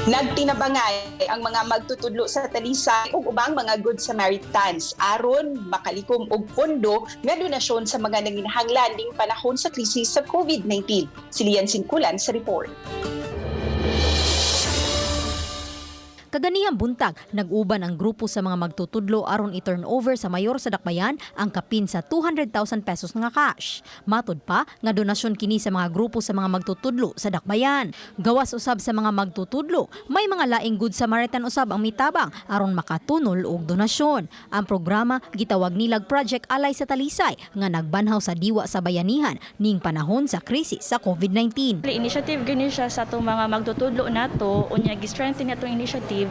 Nagtinabangay ang mga magtutudlo sa Talisay ug ubang mga Good Samaritans aron makalikom og pondo nga donasyon sa mga nanginahanglan ning panahon sa krisis sa COVID-19. Si Lian Singkulan sa report. Kaganihang buntag, nag-uban ang grupo sa mga magtutudlo aron i-turn over sa mayor sa Dakbayan ang kapin sa 200,000 pesos nga cash. Matod pa nga donasyon kini sa mga grupo sa mga magtutudlo sa Dakbayan. Gawas usab sa mga magtutudlo, may mga laing Good Samaritan usab ang mitabang aron makatunol og donasyon. Ang programa gitawag nilag Project Alay sa Talisay nga nagbanhaw sa diwa sa bayanihan ning panahon sa krisis sa COVID-19. Initiative gani siya sa atong mga magtutudlo nato, unya gi-strengthen atong initiative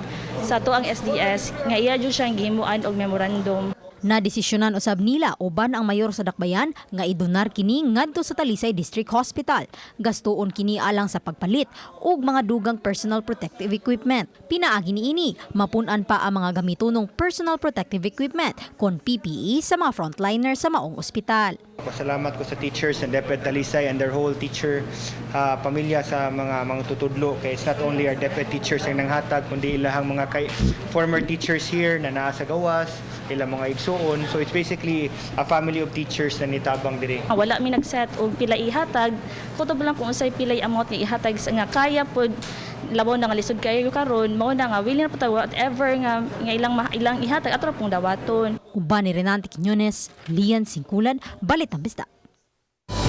sa ato ang SDS nga iya jud siyang gihimuan og memorandum. Nadesisyonan usab nila uban ang mayor sa Dakbayan nga idonar kini ngadto sa Talisay District Hospital. Gastuon kini alang sa pagpalit og mga dugang personal protective equipment. Pinaagi niini, mapun-an pa ang mga gamitonong personal protective equipment kon PPE sa mga frontliner sa maong ospital. Pasalamat ko sa teachers and DepEd Talisay and their whole teacher pamilya sa mga tutudlo kay it's not only our DepEd teachers ang nanghatag kundi ilahang mga kay former teachers here na naa sa gawas, ilang mga igsuon. So it's basically a family of teachers na nitabang diri. Wala mi nag-set og pila ihatag, kutob lang kung unsay pilay amount nga ihatag sa nga kaya pod, labaw na nga lisod kayo karon, mao na nga willing na pud ta whatever nga ilang ihatag ato ra pong dawaton. Uban ni Renante Quiñones, Lian Singkulan, Balitang Bisdak.